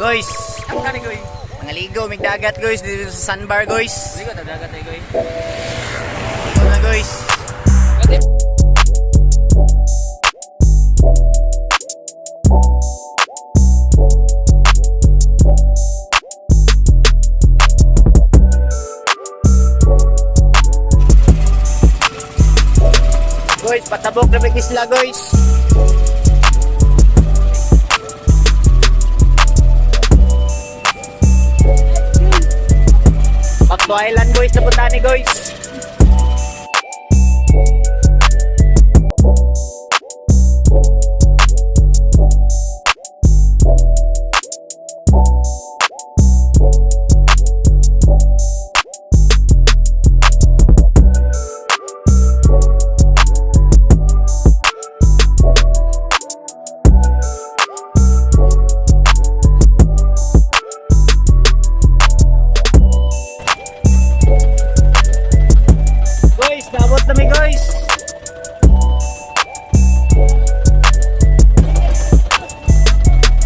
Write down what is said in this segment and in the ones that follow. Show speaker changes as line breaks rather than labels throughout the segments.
Guys,
Kani goy.
mga ligo, mig dagat guys dito sa sandbar guys.
Ligo ta dagat ay goy.
Ito na guys. Guys, patabok na may isla guys. Back to island guys, napunta ni guys. Guys, naabot na mi guys.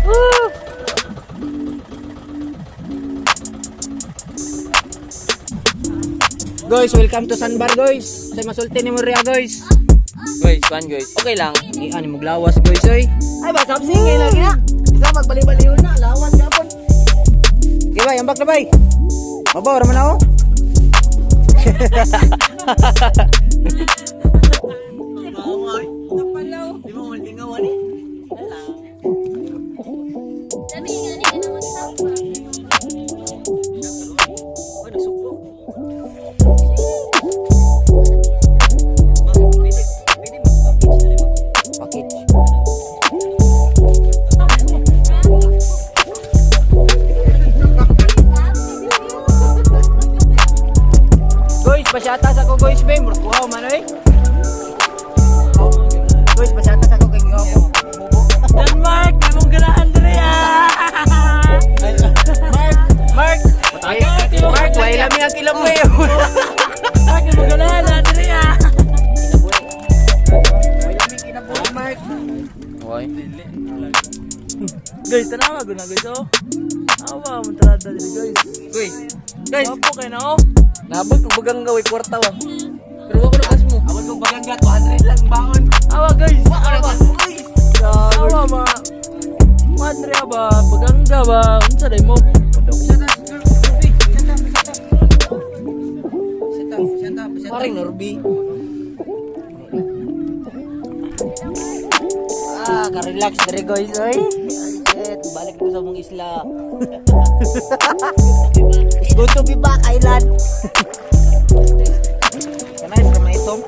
Woo! Guys, welcome to Sandbar guys. Sa masulti ni Moria guys.
Guys, pan guys. Okay lang.
Ni ani mo glawas guys oy.
Ay ba sabsi kay lagi na. Isa magbali-baliw na lawas gapon.
Okay bay, ambak na bay. Mabaw raman ako.
Di mo multingawan eh.
Dami nga ni ka naman sa
Package. Guys, pasyatas ako guys, be. Murkuhaw man oy. Guys, pasyatas ako kay gihaw ko.
Denmark, imong ganahan diri ah.
Mark, Mark. Mark, way lami ang kilaboy.
Mark, imong ganahan diri ah.
Way lami kinabuhi, Mark.
Why? Guys, tanawa gud na guys oh. Awa mo tarada diri guys. Guys, guys, Wapo kay na oh. Nabot ko bagang gaway kwarta wa. Pero wa ko na mo.
Abot kong baganga 200 lang baon.
Awa guys.
Awa guys.
Awa ma. Madre ba, baganga ba, unsa day mo?
Paring Norby. Ah, ka-relax dire guys oy. Shit, balik ko sa mong isla. It's good to be back, island. Kanay sa may itom.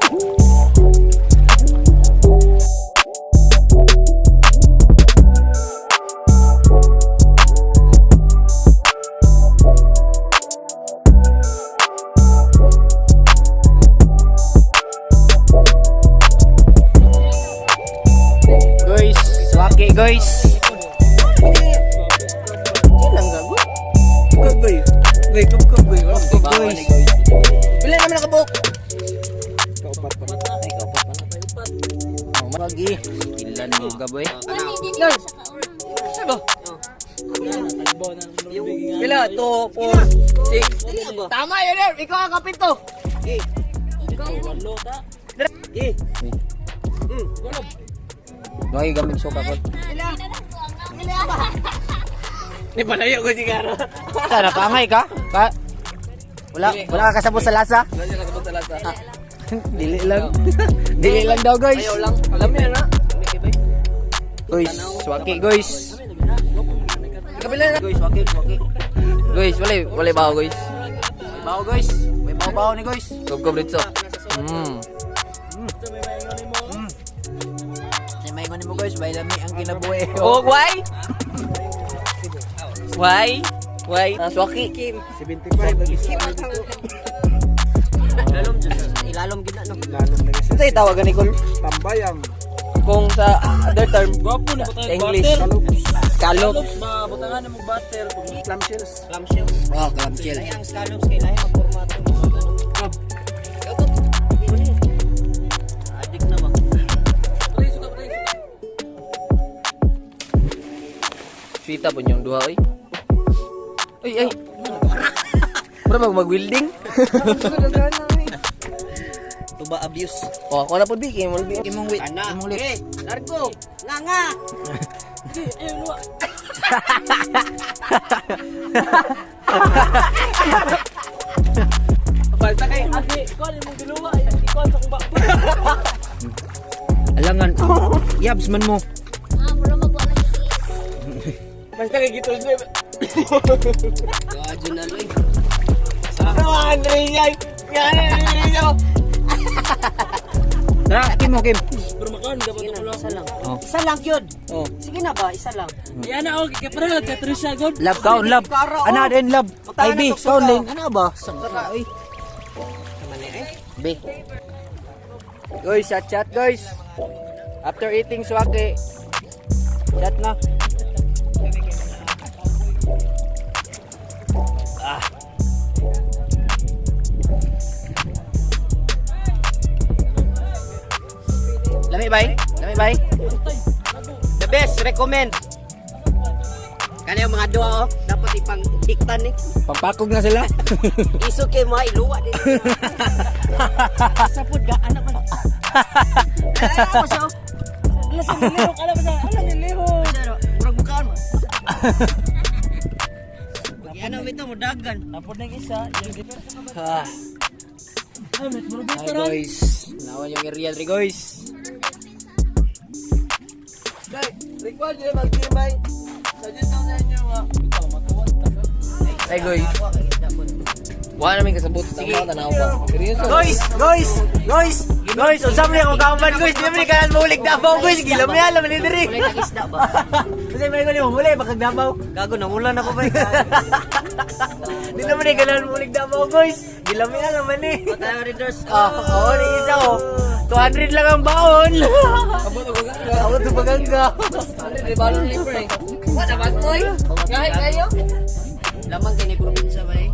Guys, swaki guys.
Ilang gago? Kugoy. Goy, kugoy.
Guys.
Pila naman nakabuok?
Ay, kaupat pa na. Oh, Wagi. Ilan mo gaboy?
Wala din sa kauna.
Pila 2 4 6.
Tama yun, Erv. Ikaw ang kapito.
Doy gamit suka ko.
Ni palayo ko sigaro.
Sana kaangay ka? Ka? Wala, wala ka kasabot sa lasa?
Wala siya kasabot sa lasa.
Dili lang. Dili lang daw guys.
Ayaw lang. Alam niya na.
Guys, swaki guys.
Kabila na.
Guys, swaki, swaki.
Guys, wala wala bawo guys.
May bawo guys. May bawo-bawo ni guys.
Gob gob litso. Mm.
May maingon mo guys, may lami ang kinabuhi.
Oh, why? Why? Why? Ah, swaki.
75 ang isa.
Ilalom gid na no. Ito itawagan ni Col.
Tambayang.
Kung sa other term,
Gwapo na
sa English, scallops.
Ba, butangan na mo butter.
Clamshells.
Oh, clamshell.
Ang scallops kay lahi magpormato.
Adik na ba? Sweet po yung duha oy. Ay, ay. Mura mag-welding.
Tuba abuse.
Oh, ako na po bi kay mo bi.
Imong wit.
Ana.
Imong lips.
Eh, largo. Nga nga.
Balta kay agi, ikaw imong giluwa, ikaw sa kong bakba.
Alangan. Yabs man mo.
Ah, mura magwala sa tiis.
Basta kay gitol ko.
Gadyo na lang.
Ano yay? Yan.
Tara, Kim mo, Kim.
Pero makaon dapat
Sige
ako
na,
lang.
isa lang.
Oh.
Isa lang yun.
Oh.
Sige na ba, isa lang.
Yan na okay, kay pareho kay Trisha god.
Love kaon, love. Ana din love. Ay bi, kaon din. Ana ba?
Ay. Sama ni eh.
B. Guys, chat chat guys. After eating swake. Chat na. Ah. Lami bay? Lami bay?
The best, recommend. Kani ang mga duha oh, dapat ipang diktan eh.
Pampakog na sila.
Iso kay mga iluwa din. Sa pud ga anak man. Ay, ako siya. oh.
Ala sa nilihok, ala ba sa ala nilihok.
Murag bukaan mo. Ano ito mo dagan.
Tapos ng isa, yung gito.
Ah.
Ay, met mo
Hi guys. Nawan yung area diri guys.
Guys, required yun mag-gimay. Suggest ako sa inyo nga. Ikaw, matuwan ta ka.
Hi guys. Wala namin kasabot sa mga tanaw ba. Seryoso.
Guys, guys, guys, guys, unsa man akong kauban guys, di man kanan mulig Davao guys, gilam ya laman ni diri.
Kulay tag isda ba?
Kasi may ko nimo muli bakag Davao.
Gago nangulan ako ba?
Di naman ni kanan mulig Davao guys. Gilam ya laman ni.
Tayo readers.
Ah, oo, ni isa oh. 200 lang ang baon. Abot og gangga. Abot og gangga.
Di balon ni pre. Wala ba toy? Ngahi kayo?
Lamang kini probinsya ba eh.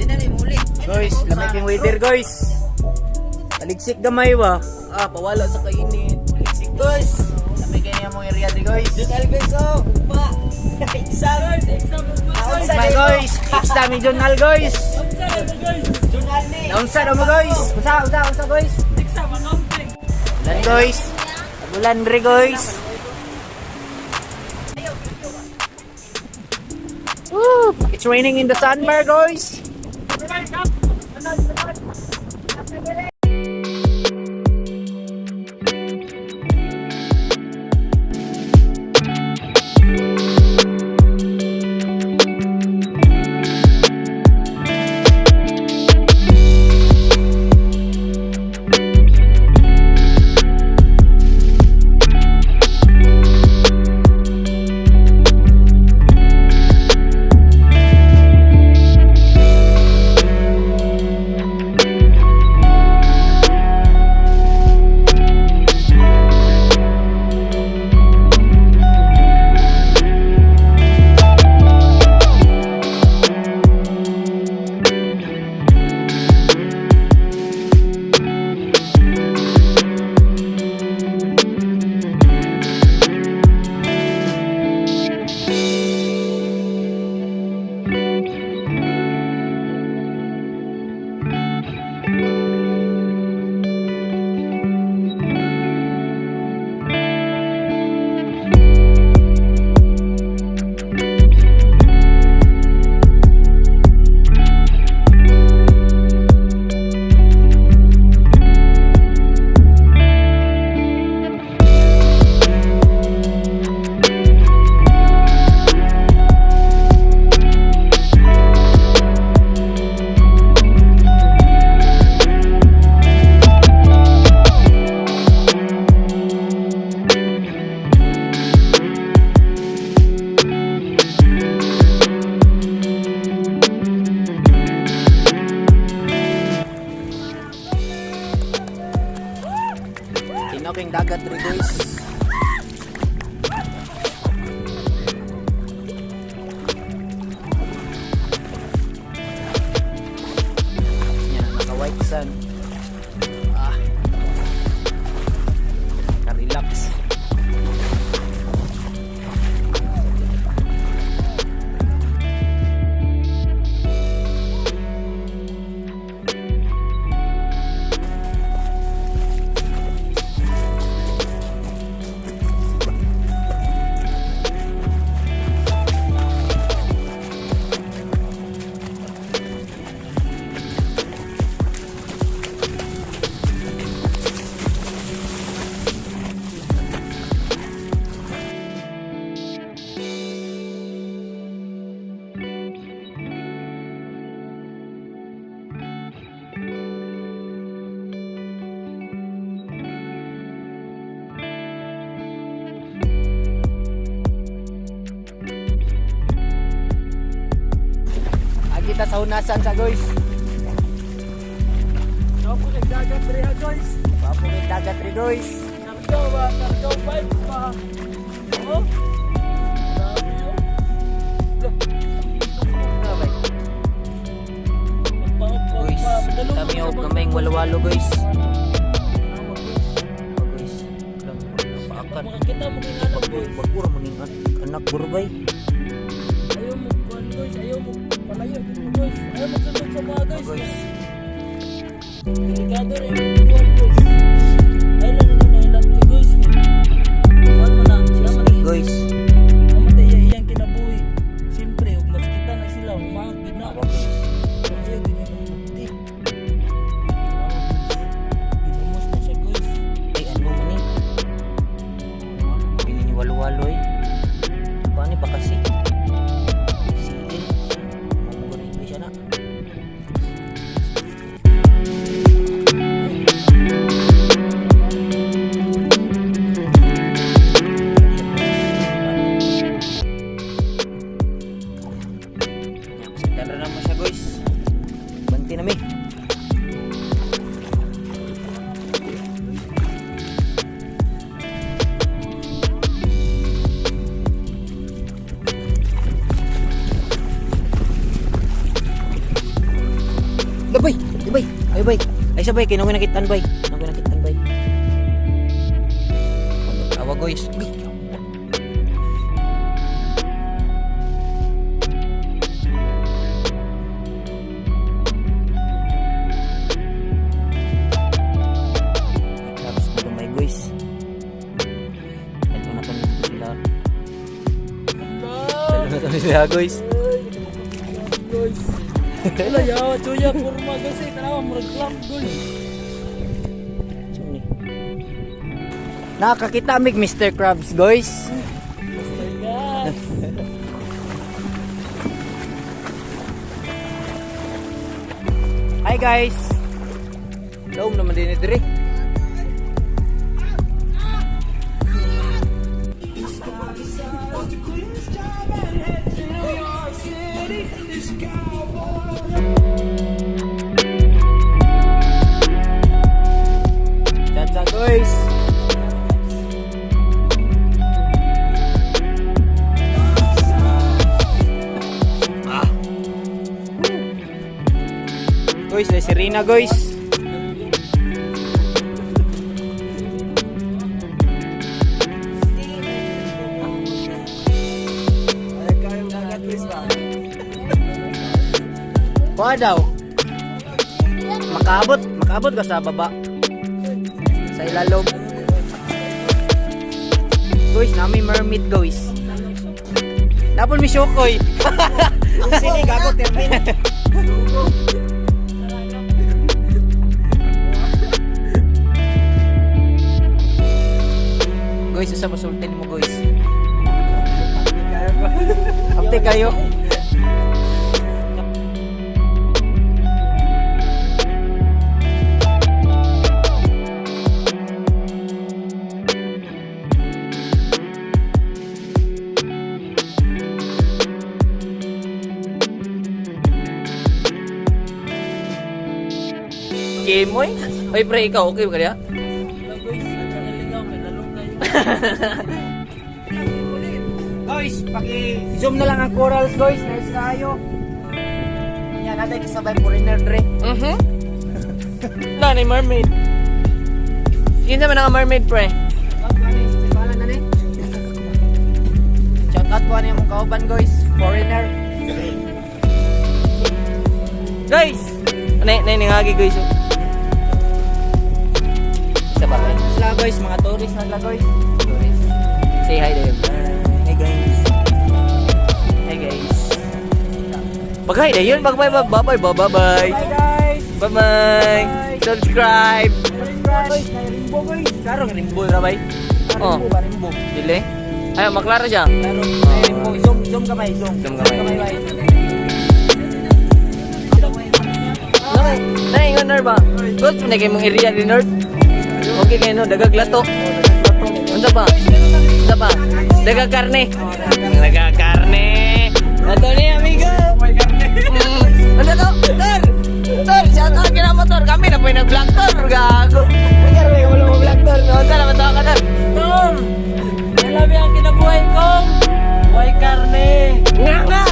Di na ni muli.
Guys, lamig yung weather guys. Taligsik gamay ba? Ah, pawala sa kainit. Taligsik guys. Lamig kaya mong area di guys.
Junal guys oh, ugma. Exam.
My guys, exam ni Junal guys.
Junal ni.
Naunsa na mo guys. Unsa, unsa, unsa guys? Ulan guys. Ulan re guys. Woo! It's raining in the sandbar guys.
ta sa hunasan sa, guys.
Gwapo kay dagat diri ha, guys.
Gwapo kay dagat ri, guys.
Siargao ba? Siargao vibes ba? Oh. Grabe, oh.
Guys, kami og gamayng walwalo, guys. Oh, guys, lang paakan.
Makakita mo kay anak, guys.
Bago ra man ning anak burbay.
Ayaw mo kuan, guys, ayaw mo palayo dito, guys. Ayaw mo sunod sa mga, guys.
Oh, guys.
Delikado rin yung kuan, guys. Ay lang nyo na ko, guys. Kuan mo na sila man
Guys,
mamatay iya iyang kinabuhi. Siyempre, ug maskitan na sila, humahag gid na. Ayaw gid nila mati. Gigumos na siya, guys.
Ay, ano man ni? Bili ni walo-walo eh. Kuan ni ba kasi? Siil. Mo ko English ana. Tara na mo siya, guys. Banti na mi. Dabay, dabay. Ay bay. Ay sabay kay nang nakitan bay. Nang nakitan bay. Awa, guys. Uy. Crabs na gamay, guys. Dalo na to sila. Dalo na to sila, guys.
Guys. Wala yawa, chuya, kurma, guys. Eh, tanawa, murag clamp, guys.
Saan ni? Nakakita mig Mr. Krabs, guys.
Mr. God.
Hi, guys. Daom naman din ni dire. Chacha, guys. Ah. Guys, ay si Rina, guys.
Ay kayong dagat, guys ba.
Kuha daw. Makaabot, makaabot ka sa baba. Sa ilalom. Guys, nami mermaid, guys. Napon mi syokoy.
Sini gago termin.
Guys, usa masultin mo, guys. Apte kayo.
Kimoy? Oy, pre, ikaw, okay ba kaya? Guys, at saka lingaw, may lalong kayo.
Guys, paki-zoom na lang ang corals, guys. Nice kayo. Yan, natin kasabay foreigner dre.
Nanay mermaid. Yun naman ang mermaid, pre.
Shout out po ano yung mong kauban, guys. Foreigner.
Guys! Nay, nay, nangagi, guys. Oh.
Isa pa ba?
Sila, guys, mga tourist na sila, guys.
Say hi to them. Hi, guys. Hi, guys.
Pag-hi na yun, bye bye bye bye bye bye.
Bye, guys.
Bye bye. Subscribe.
Guys, rimbo, guys.
Karong rimbo ra bay. Oh.
Rimbo ba, rimbo?
Dili. Ay, maklaro siya.
Klaro. Ay, rimbo. Zoom, zoom kamay, zoom.
Zoom kamay.
Kamay,
Nay, nay ingon ner ba? Good man kay mong area din nerd. Okay kay no, dagag lato. Unsa pa? Unsa pa? Dagag karne. Dagag karne. Ato ni amigo. Ang kina motor kami na po nag-vlog, Tor. Gago. Ikaw rin wala mo vlog, Tor. No, tara matawa ka, Tor.
Tom! Alam ang kinabuhay ko! Buhay karne!
Nga nga.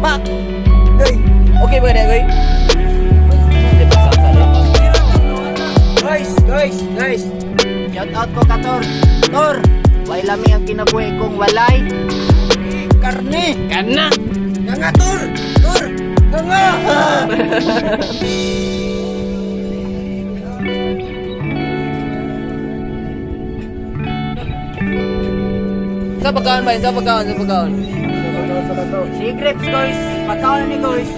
Pak. Goy. Okay ba na, Goy? Di ba sa sa
Guys, guys, guys. Shout out ko ka, Tor. Tor, way lami ang kinabuhi kong walay karne.
Kana.
Nga nga, Tor. Tor, nga nga.
Sa pagkaon ba? Sa pagkaon, sa pagkaon.
Si Grapes, guys. Pagkaon ni guys.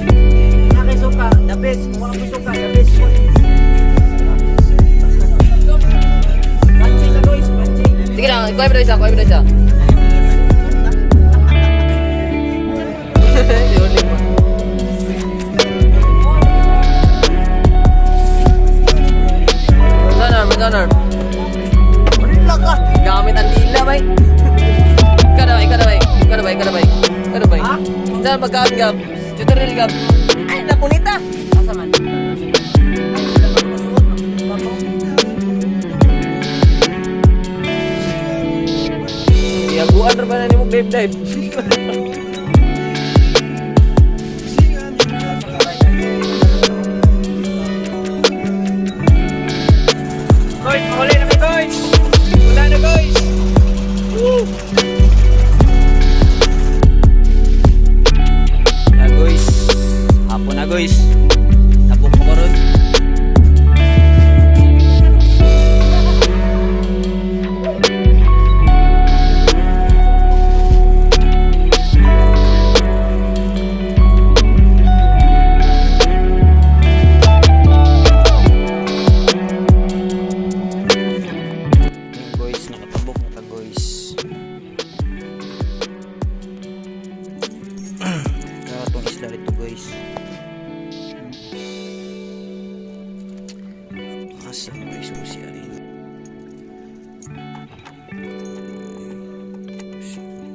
Na kay suka, the best. Kung wala ko'y suka, the best po. Crunchy na, guys, crunchy.
Sige lang, kuha mo na isa, kuha mo na isa. Si Oli pa. Donor, donor. Wala ka. Gamit ang dila, bay. Ikaw na, ikaw na, bay. Ikaw na, bay. Ikaw na, bay. Ikaw na, bay. Saan pagkaon, Gab? Tutorial, Gab. Ay, napunita.
Asa man?
Iaguan ra ba na nimo dive dive?
Guys, mahuli na kayo, guys. Wala na, guys. Woo! Na, guys. Hapon na, guys. Tabok ko ron. Ayun, guys, nakatabok na ta, guys. Nakatong isla rito, guys. Asa na guys ang siya rin.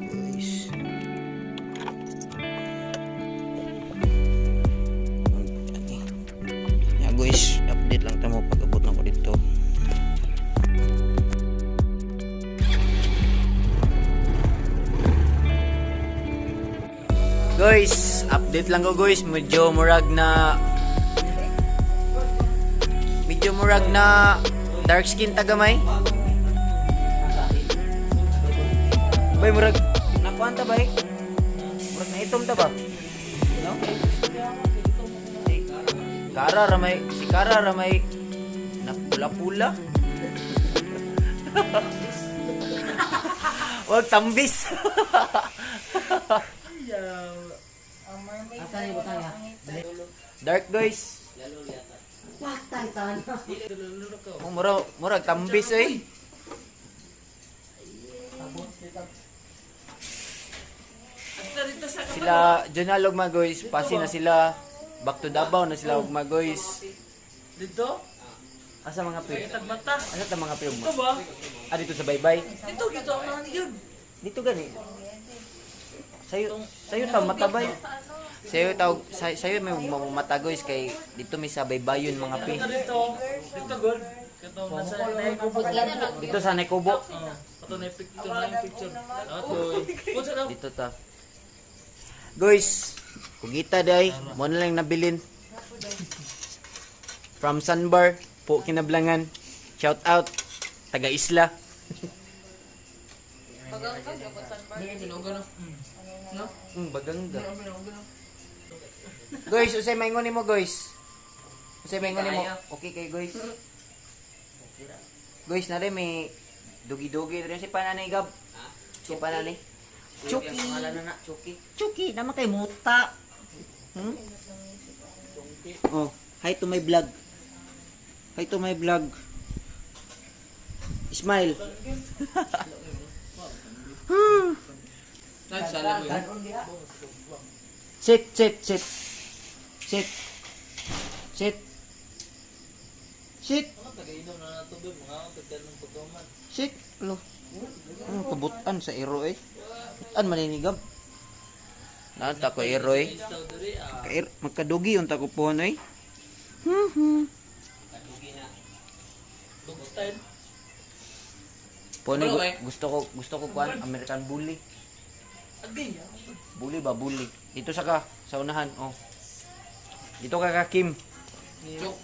Guys. Yeah, guys, update lang tamo pag-abot na ko dito. Guys, update lang ko, guys. Medyo murag na dark skin tagamay. Bay, murag nakuan ta bay. Murag na itom ta ba? No? Si Kara ramay, si Kara ramay napula-pula. Wag tambis. Dark, guys. Oh, murag, murag tambis eh. Sila Jonal ug guys, pasi na sila. Back to Davao na sila ug guys.
Dito?
Asa mga pre?
Tagmata!
Asa ta mga pre ugma?
Ito ba?
Ah, dito sa baybay.
Dito, dito ang mga yun!
Dito gani. Sayo, sayo ta matabay. Sayo tawag sayo may mata, guys, kay dito may sa baybayon mga pe.
Dito, dito good. Katong nasa naikubo.
Dito sa Nekobo.
Oh, ato na picture na yung picture. Ato. Unsa daw?
Dito ta. Guys, kugita day, mo na lang nabilin. From Sunbar, po kinablangan. Shout out taga Isla. Baganga. Guys, usay maingon nimo, guys. Usay maingon nimo. Okay kay guys. Guys, na rin may dugi-dugi rin si pananay gab. Si pananay. Chucky.
Chucky.
Chucky, naman kay muta. Oh, hi to my vlog. Hi to my vlog. Smile. Sit, sit, sit. Sit. Sit. Sit. Sit. Lo. Ano kabutan sa ero eh? Butan maninigab. Naanta ko ero eh. Kair, magkadugi unta ko pohon eh.
Kadugi na.
Dog style.
Pono,
Ano, eh?
gusto ko kuan American Bully.
Agay.
Bully ba bully? Dito sa ka sa unahan, oh. Dito ka ka Kim.
Chok.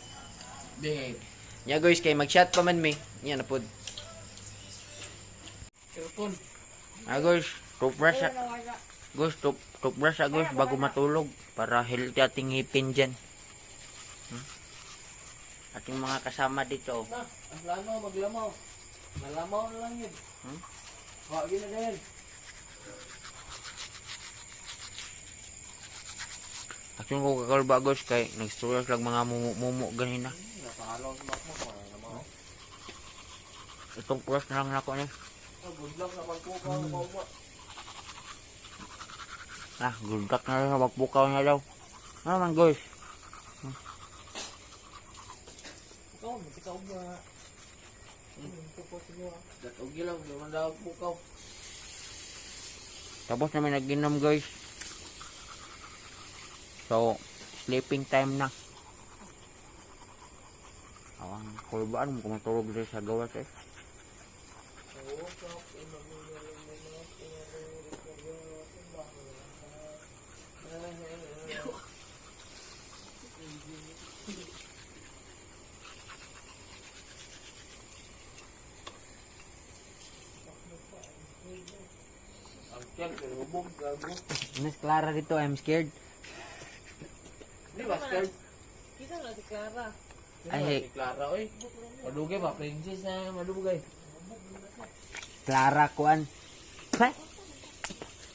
Behave.
Nya guys kay mag-shot pa man mi. Nya na pod.
Aircon.
Ah guys, toothbrush. Guys, toothbrush ah, guys bago matulog para healthy ating ngipin dyan. Ating mga kasama dito. Oh.
Na, ang lamaw, maglamaw. Malamaw na lang yun.
Hmm?
Wag yun na dahil.
Action ko kakalba guys kay nagstorya lang mga mumu-mumu ganina.
Napahalaw sa makmo ko. Ano
Itong brush na lang nako ni.
Good luck sa pagkukaw na pauwa.
Ah, good luck na lang sa pagbukaw na daw. Ano man guys?
Ikaw, ikaw ba? Datog lang, di man daw bukaw.
Tapos namin nag-inom guys. So, sleeping time na. Awang kulbaan mo kung matulog dito sa gawas eh.
Ang tiyan, pero hubog, gago.
Miss Clara dito, I'm scared.
Di ba, scared?
Kita na si Clara.
Ay, hey.
Si Clara, oy. Madugay ba? Princess na madugay.
Clara kuan. Ha?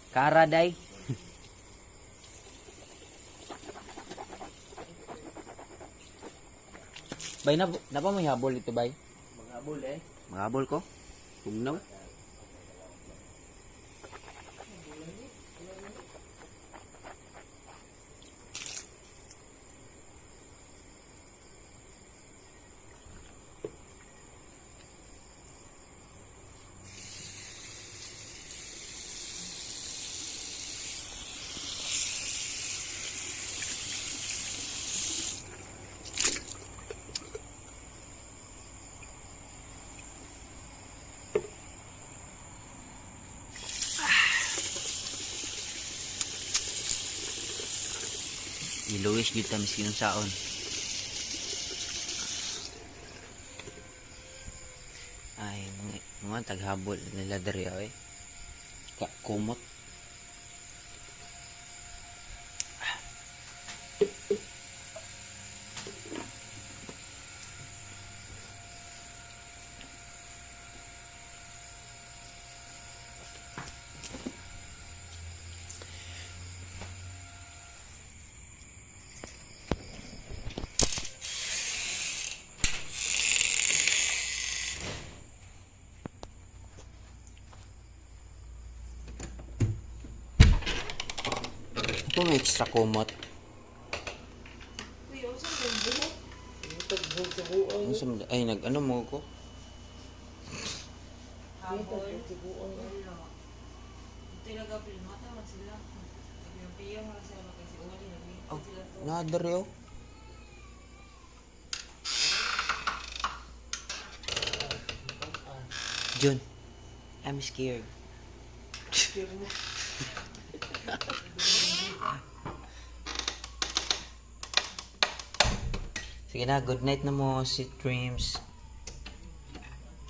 Kara day. Bay na na pa may habol ito bay.
Magabol eh.
Maghabol ko. Tugnaw. Iluwis gyud ta miskin saon. Ay, mga taghabol nila diri oy. Ka kumot. Ito may extra kumot.
Uy, ako sa buhok.
Ano sa ay nag ano mo ko?
Habol. Talaga, mata man sila. Nagpiyang man sila kasi uli
Oh,
nagpiyang sila to.
na diri oh. Jun, I'm scared. Sige na, good night na mo, sweet dreams.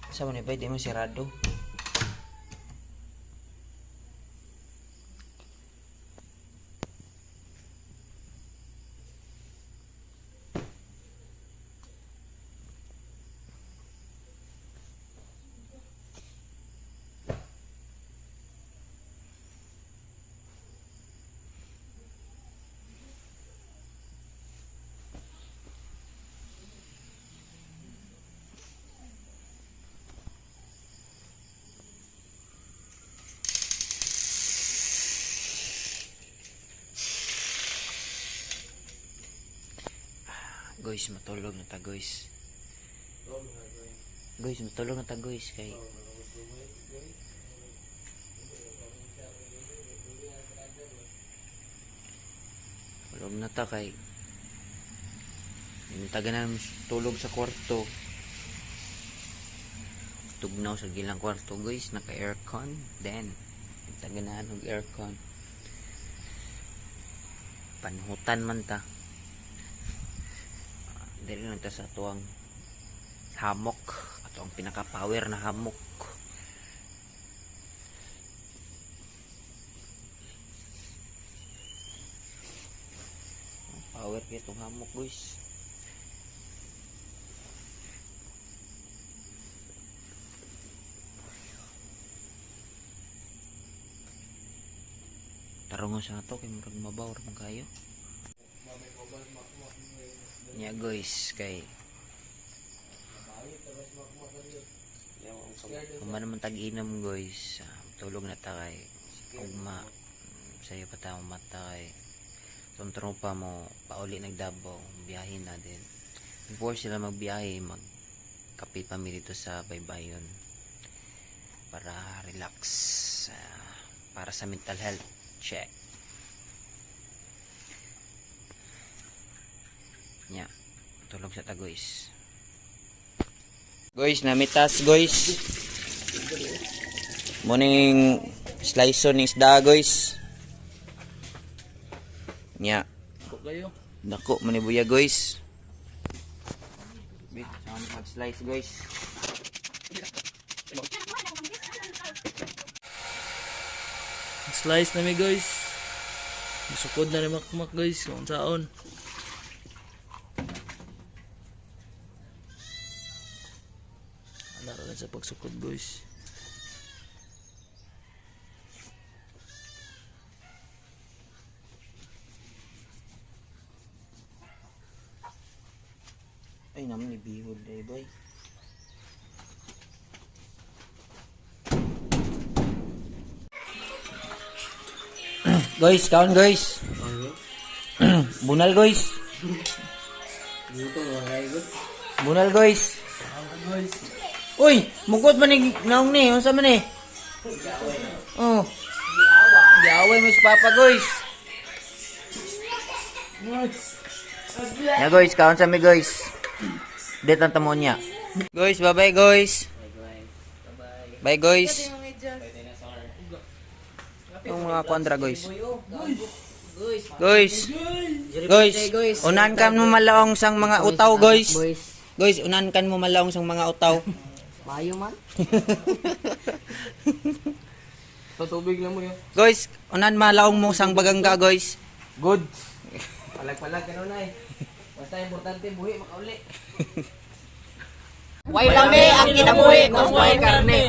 Sa mo ni ba, di mo sirado. Guys, matulog na ta, guys. Guys, matulog na ta, guys. Kay... Tulog na ta, kay... Taga na tulog sa kwarto. Tugnaw sa gilang kwarto, guys, naka aircon. Then taga na og aircon. Panhutan man ta. Ah, dili lang ta sa tuang hammock, ato ang pinaka power na hammock. Ang power kay itong hammock, guys. Tarungon sa ato kay murag mabaw ra man kayo. Nya guys, kay Uma naman tag-inom, guys. Ah, tulog na ta kay ugma. Sayo pa ta mata kay itong tropa mo pauli nagdabaw, biyahe na din. Before sila magbiyahe, magkape pa mi dito sa Baybayon para relax, ah, para sa mental health check. Nya, tulog sa ta, guys. Guys, namitas, guys. Morning slice ni isda, guys. Nya. Dako man ni buya, guys. Bi, saan mag-slice, guys?
Slice na mi, guys. Sukod na ni Makmak, guys, kung saon. Ano lang sa pagsukod, guys.
Ay, naman ni bihod day, boy. Guys, kaon, guys. Bunal, guys. Bunal, guys. Uy, mukot man ni naong ni, unsa man ni? Oh. Giaway mo si Papa, guys. Ya guys, kaon sa mi, guys. Dito ang tamo niya. Guys, bye-bye, guys. Bye, guys. Yung mga kontra, guys. Guys. Guys, unan kan mo malaong sang mga utaw, guys. Guys, unan kan mo malaong sang mga utaw.
Mayo man. Tutubig lang mo yun.
Guys, unan malaong mo sang bagangga, guys.
Good. Palag-palag ka na eh. Basta importante buhi makauli.
Way lami ang kinabuhi kung way karne.